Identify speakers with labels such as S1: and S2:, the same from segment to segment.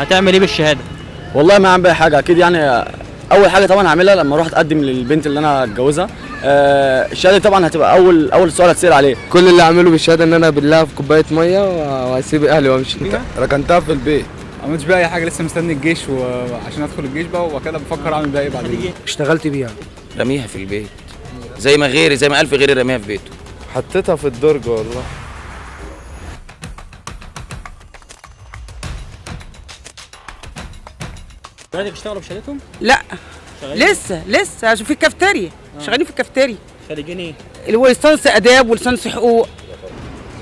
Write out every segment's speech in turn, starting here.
S1: هتعمل ايه بالشهادة؟
S2: والله ما هعمل بيها حاجة اكيد يعني. اول حاجة طبعا هعملها لما اروح اتقدم للبنت اللي انا هتجوزها، الشهادة طبعا هتبقى اول سؤال هتسال عليه.
S3: كل اللي اعمله بالشهادة ان انا بالله في كوباية مية واسيب اهلي وامشي.
S4: ركنتها في البيت،
S5: ما عملتش بيها اي حاجه، لسه مستني الجيش وعشان ادخل الجيش بقى وكده بفكر اعمل بيها ايه بعدين.
S6: اشتغلت بيها،
S7: رميها في البيت زي ما غيري، زي ما الف غيري رميها في بيته.
S4: حطيتها في الدرج والله.
S1: ولادك اشتغلوا بشهادتهم؟
S8: لا لسه عشان في الكافتيريا، شغالين في الكافتيريا.
S1: خريجين ايه؟
S8: اللي اداب ولسانس حقوق.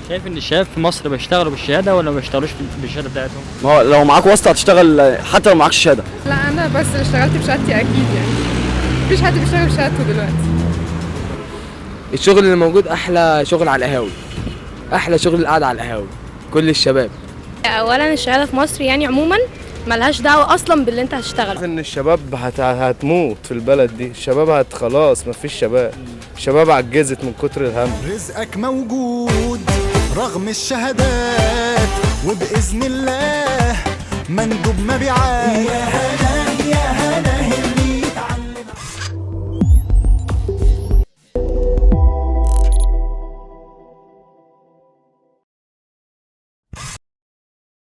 S1: شايف ان الشباب في مصر بيشتغلوا بالشهادة ولا ما بيشتغلوش بالشهادة بتاعتهم؟
S2: ما هو لو معاك واسطه هتشتغل حتى لو معكش شهادة.
S9: لا انا بس اللي اشتغلت بشهادتي اكيد يعني، مفيش حد بيشتغل بشهادته دلوقتي.
S3: الشغل اللي موجود احلى شغل على القهاوي، احلى شغل القعدة على القهاوي كل الشباب.
S10: اولا الشهادة في مصر يعني عموما ملهاش دعوه اصلا باللي انت هتشتغله.
S4: ان الشباب هتموت في البلد دي، الشباب خلاص مفيش شباب، الشباب عجزت من كتر الهم.
S11: رزقك موجود رغم الشهادات، وباذن الله مندوب مبيعات. يا هلا.